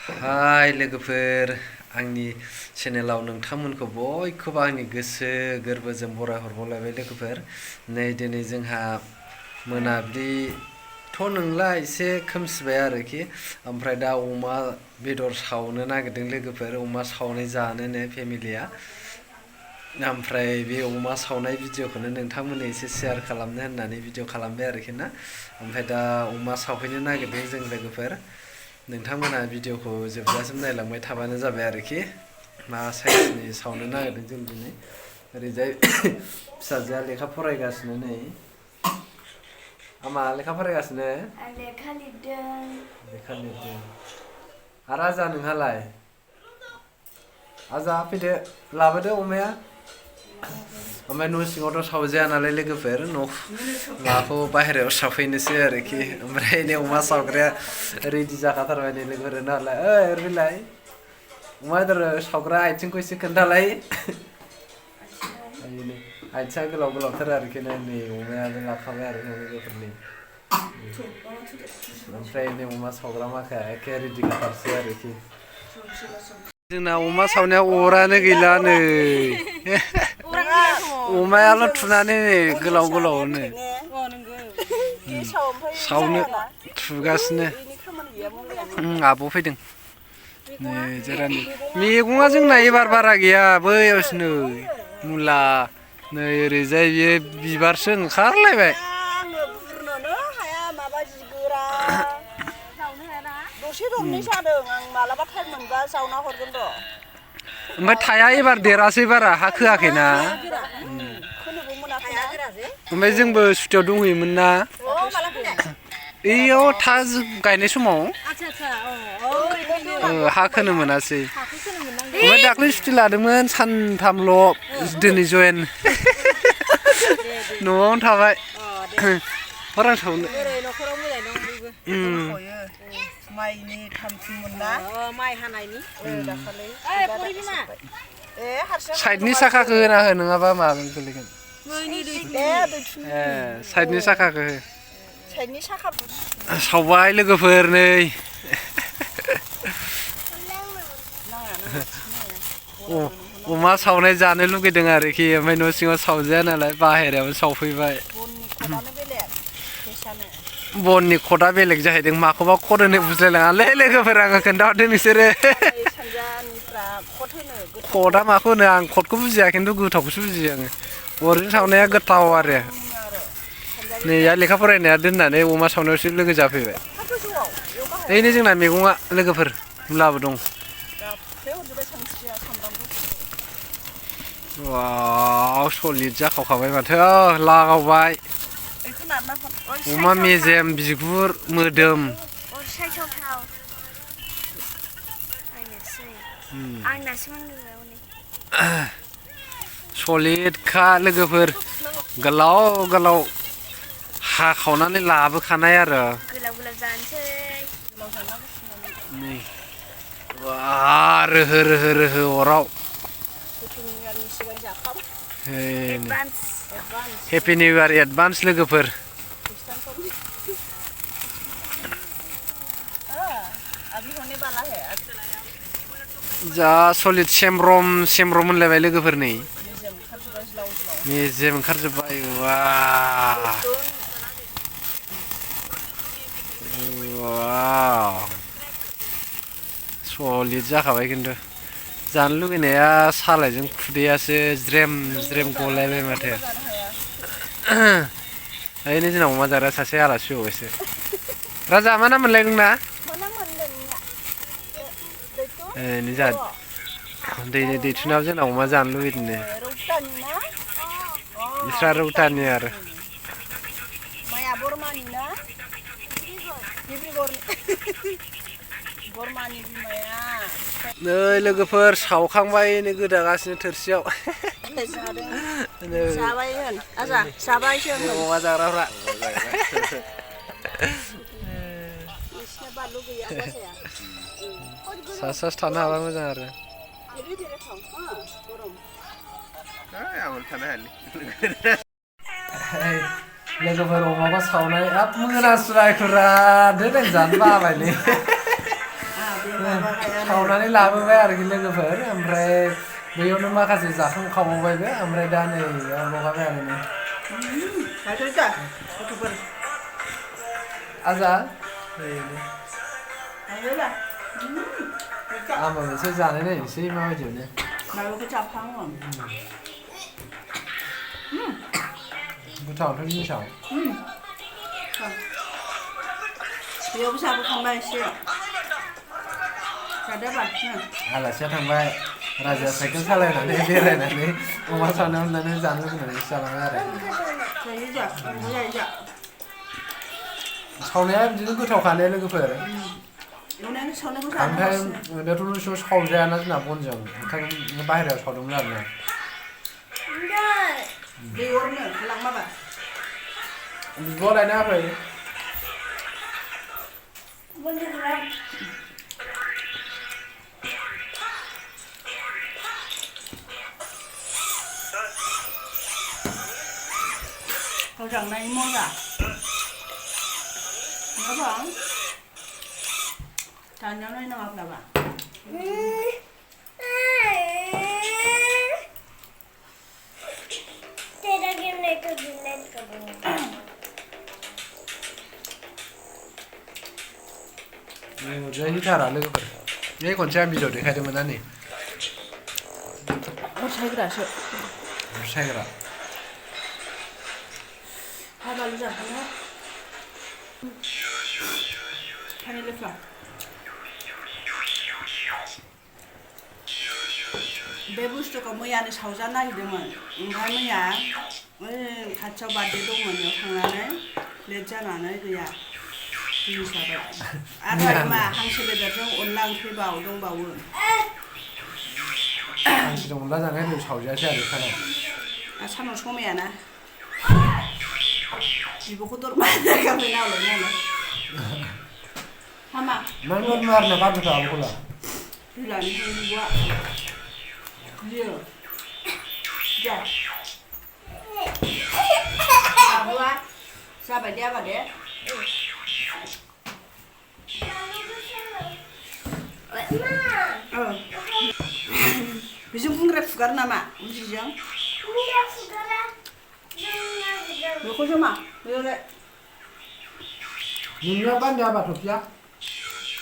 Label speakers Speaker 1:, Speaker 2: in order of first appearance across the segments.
Speaker 1: हाय लोगोफोर आंनि चेनेलाव नोंथांमोनखौ बयखौबो आंनि गोसो गोरबोजों बरायहरबावलायबाय लोगोफोर नै दिनै जोंहा मोनाबिलिथ' नंला एसे खोमसिबाय आरोखि ओमफ्राय दा अमा बेदर सावनो नागिरदों लोगोफोर अमा सावनाय जानोनो फेमिलिया ओमफ्राय बे अमा सावनाय भिडिअखौनो नोंथांमोननो एसे शेयार खालामनो होननानै भिडिअ खालामबाय आरोखि ना ओमफ्राय दा अमा सावहैनो नागिरदों जों लोगोफोर नोंथांमोना भिडिअखौ जोबजासिम नायलांबाय थाबानो जाबाय आरोखि मा साइजनि सावनो नागिरदों जों दिनै ओरैजाय फिसाजोआ लेखा फरायगासिनो नै आमा लेखा फरायगासिनो
Speaker 2: लेखा लिरदों
Speaker 1: आरो आजा नोंहालाय आजा फैदो लाबोदो अमाया ओमफ्राय न' सिङावथ' सावजाया नालाय लोगोफोर माखौ बाहेरायाव सावफैनोसै आरोखि ओमफ्राय नै अमा सावग्राया रेडि जाखाथारबाय नै लोगोफोर नालाय ओइ ओरैलाय अमा बेदर सावग्रा आथिंखौ एसे खोन्थालाय आथिङा गोलाव गोलावथार आरोखि नै अमायाबो लाखाबाय आरो लोगोफोरनि ओमफ्राय नै अमा सावग्रा माखाया एखे रेडि खालामसै आरोखि जोंना अमा सावनायाव अरानो गैला नै अमायाल' थुनानै गोलाव गोलावनो सावनो थुगासिनो आब' फैदों नै जेरानि मैगङा जोंना एबार बारा गैया बैयावसो नै मुला नै ओरैजाय बियो बिबारसो ओंखारलायबाय
Speaker 3: दसे दरनै जादों आं मालाबा टाइम मोनबा जावना हरगोन र'।
Speaker 1: ओमफ्राय थाया एबार देरासै बारा हा खोआखैना ओमफ्राय जोंबो सुटियाव दंहैयोमोन ना इयाव था गायनाय समाव हा खोनो मोनासै ओमफ्राय दाख्लै सुटि लादोंमोन सानथामल' दिनै जयेन न'आवनो थाबाय हरां सावनो
Speaker 3: माइनि थामथिमोन ना माइ हानायनि दाखालि
Speaker 1: साइडनि साखाखौ होना हो नङाबा माबागोन गोलैगोन साइडनि साखाखौ हो
Speaker 3: साइडनि साखा
Speaker 1: सावबाय लोगोफोर नै अमा सावनाय जानो लुगैदों आरोखि ओमफ्राय न' सिङाव सावजाया नालाय बाहेरायाव सावफैबाय बननि खदा बेलेग जाहैदों माखौबा खद होनो बुजिलायलाङालै लोगोफोर आङो खोन्थाहरदो नोंसोरो खदा माखौ होनो आं खदखौ बुजिया खिन्थु गोथावखौसो बुजियो आङो अरजों सावनाया गोथाव आरो नैया लेखा फरायनाया दोननानै अमा सावनायावसो लोगो जाफैबाय ओइनो जोंना मैगङा लोगोफोर मुलाबो दं वाव सलिड जाखावखाबाय माथो लागावबाय अमा मेजेम बिगुर मोदोम सलिडखा लोगोफोर गोलाव गोलाव हाखावनानै लाबोखानाय आरो नै रोहो रोहो रोहो अराव हेपि निउ इयार एडभान्स लोगोफोर जा सलिड सेमरम होनलायबाय लोगोफोर नै मेजेम ओंखारजोब्बाय सलिड जाखाबाय खिन्थु जानो लुगैनाया सालायजों खुदैयासो ज्रेम ज्रेम गलायबाय माथो ओइनो जोंनाव अमा जाग्रा सासे आलासि फैबावबायसो राजा मा नाम मोनलाय नोंना दैथुनायाव जोंनाव अमा जानो लुगैदोंनो बिस्रा रौतानि आरो नै लोगोफोर सावखांबाय नै गोदागासिनो थोरसियाव अमा जाग्राफ्रा सासे थानो हाबा मोजां आरो लोगोफोर अमाखौ सावनाय हाब मोनासुरायखुरा दोनजानो बाबायलै सावनानै लाबोबाय आरोखि लोगोफोर ओमफ्राय बैयावनो माखासे जाखांखाबावबायबो ओमफ्राय दा नै लगायबाय आरो नै आजा आंबो मोनसे जानाय नायनोसै माबायदि मोनो
Speaker 3: माबाखौ जाफ्लाङो
Speaker 1: गोथावथ' जिनिसा
Speaker 3: बेयावबो जाबोखांबाय एसे जादो बाथोन
Speaker 1: आलासिया थांबाय राजाया साइकेल सालायनानै बेरायनानै अमा सावनायाव होननानै जानो लुबैनानै जालांबाय आरो सावनाया बिदिनो गोथावखाने लोगोफोर ओमफ्राय दाथ' न' सिङाव सावजायाना जोंना बनजों ओंखायनो बाहेरायाव सावदोंमोन आरोना
Speaker 3: बेदरनो लांमाबा
Speaker 1: बिब'आ लायना होफै
Speaker 3: 장난이 뭐야? 여봐. 장난이 나왔나 봐.
Speaker 2: तेरा गेम नहीं तो डिलीट करूँगा
Speaker 1: जय हिटारा लोगोफोर बे खनसे आं भिडिअ देखायदोंमोन ना नै
Speaker 3: सायग्रासो
Speaker 1: सायग्रा
Speaker 3: हाबाल' जाखाङो फानिलेफ्रा बे बुस्थुखौ मैयानो सावजानो नागिरदोंमोन ओमफ्राय मैया खाथियाव बार्थडे दंमोन बेयाव थांनानै लेट जानानै गैया दिनै जाबाय आरो मा हांसो बेदरजों अनला ओंख्रिबाव दंबावो
Speaker 1: हांसोजों अनला जानाय होदों सावजायासै आरो सानाव
Speaker 3: सानाव समायाना बिब'खौ दरमा जागाबै नालाय हामा
Speaker 1: मानो मारना गारबोखो आब'खौला
Speaker 3: दैलानि बिब'आ बियो जा आब'आ जाबाय दे आबा दे बेजों बुंग्रा फुगार नामा उजिजों बेखौ जमा बेयावलाय
Speaker 1: नोंनिया बान्दा आबा थफिया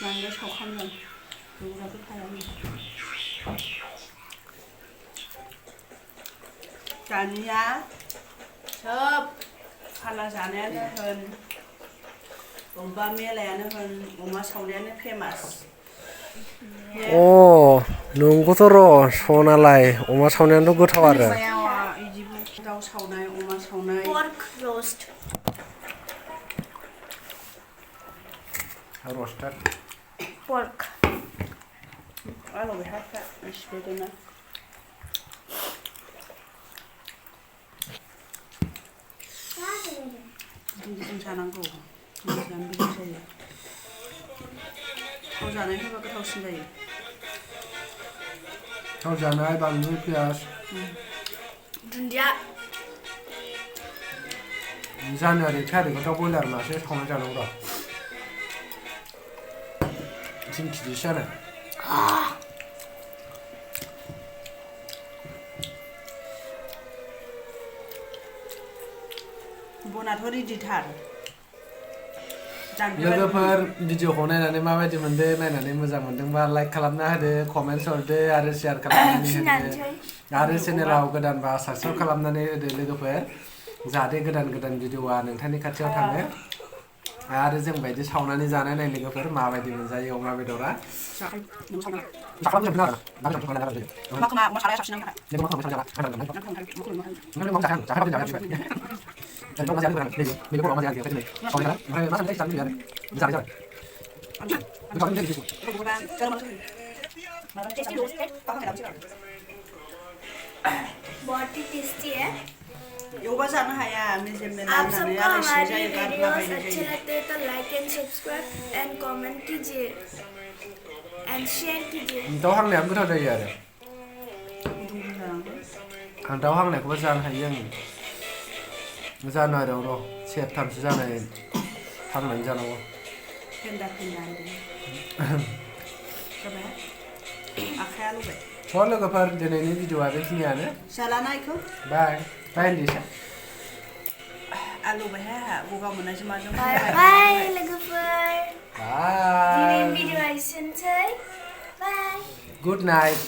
Speaker 3: नांगोल सावखांदों बेवराबो थायामोन दानिया सोब खाना जानायानो होन अबेबा मेलायानो होन अमा सावनायानो फेमास
Speaker 1: अ नंगौथ' र' सनालाय अमा सावनायानोथ' गोथाव आरो
Speaker 3: बिदिबो दाउ सावनाय अमा सावनाय
Speaker 2: pork roast
Speaker 1: रस्टार
Speaker 2: pork
Speaker 3: आरो बेहाय इसिबायदिनो गिदिं जानांगौ मोजां बिदि जायो थाव जानायनिफ्रायबा गोथावसिन जायो
Speaker 1: थाव जानाय बानलु पियाज
Speaker 2: दुन्दिया
Speaker 1: जानुवारि थारिखआव बयलार मासे सावनाय जानांगौ र' थिन केजिसो जानो
Speaker 3: बनाथ' रेडिथार
Speaker 1: लोगोफोर भिडिअखौ नायनानै माबायदि मोनदो नायनानै मोजां मोनदोंबा लाइक खालामना होदो कमेन्ट्स हरदो आरो शेयार खालामनानै होदो आरो चेनेलाव गोदानबा साबस्क्राइब खालामनानै होदो लोगोफोर जाहाथे गोदान गोदान भिडिअआ नोंथांनि खाथियाव थाङो आरो जों बायदि सावनानै जानाय नाय लोगोफोर माबायदि मोनजायो अमा बेदरा
Speaker 2: बहुत ही टेस्टी है
Speaker 3: एवबा जानो हाया मेजेम मेला
Speaker 2: आप
Speaker 3: होननानै
Speaker 2: सबको
Speaker 3: आलाय सिलाय
Speaker 2: हमारी
Speaker 3: जायो
Speaker 2: वीडियोस
Speaker 3: गारलाबायनाय
Speaker 2: अच्छे
Speaker 3: जायो
Speaker 2: लगते हैं तो like and subscribe and comment कीजिए एंड शेयर कीजिए
Speaker 1: दाउ हांनायाबो गोथाव जायो आरो आं दाउ हांनायखौबो जानो हायो आङो जानुवारियाव र' सेरथामसो जानाय हांनानै जानांगौ
Speaker 3: फेन्दा फेन्दा
Speaker 1: थ' लोगोफोर दिनैनि भिडिअआ बेखिनियानो
Speaker 3: जाला नायखौ
Speaker 1: बाय बाय होनदिसा
Speaker 3: आलु बायहाय आंहा गगा मोननायजों माजों
Speaker 2: बाय बाय लोगोफोर
Speaker 1: बाय
Speaker 2: दिनैनि भिडिअआ एसेनोसै बाय
Speaker 1: गुड नाइट